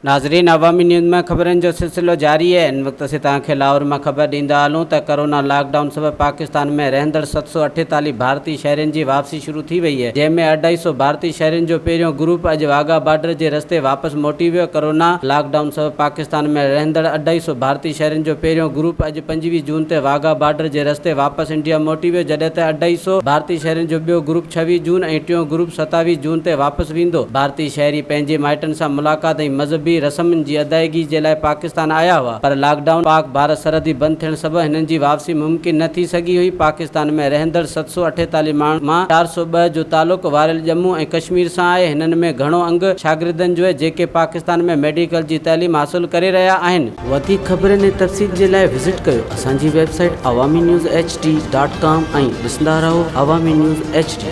ناظرين عوامي نيوز ۾ خبرن جو سلسلو جاري آهي هن وقت اسين توهان کي لاهور مان خبر ڏيندا هلون ته ڪرونا لاڪ ڊائون سبب پاڪستان ۾ رهندڙ 748 ڀارتي شهرين جي واپسي شروع ٿي وئي آهي جنهن ۾ اڍائي سو ڀارتي شهرين جو پهريون گروپ اڄ واگها بارڊر جي رستي واپس موٽي ويو ڪرونا لاڪ ڊائون سبب پاڪستان ۾ رهندڙ اڍائي سو ڀارتي شهرين جو پهريون گروپ اڄ 25 جون تي واگها بارڊر جي رستي واپس انڊيا موٽي ويو جڏهن ته اڍائي سو ڀارتي شهرين جو ٻيو گروپ 26 جون ۽ ٽيون گروپ 27 جون تي واپس ويندو. ڀارتي شهري پنهنجي مائٽن سان ملاقات ۽ مذهبي رسمن جي ادائيگي جي لاء پاڪستان آيا هئا پر لاڪ ڊائون، پاڪ ڀارت سرحدي بند ٿيڻ سبب هنن جي واپسي ممڪن نه ٿي سگهي هئي. پاڪستان ۾ رهندڙ 748 ماڻهن مان 402 جو تعلق واريل ڄمون ۽ ڪشمير سان آهي. هنن ۾ گهڻو انگ شاگردن جو آهي جيڪي پاڪستان ۾ ميڊيڪل جي تعليم حاصل ڪري رهيا آهن. وڌيڪ خبرن ۽ تفصيل جي لاء وزٽ ڪيو اسان جي website Awami news H D dot com ۽ ڏسندا رهو عوامي نيوز ايڇ ڊي.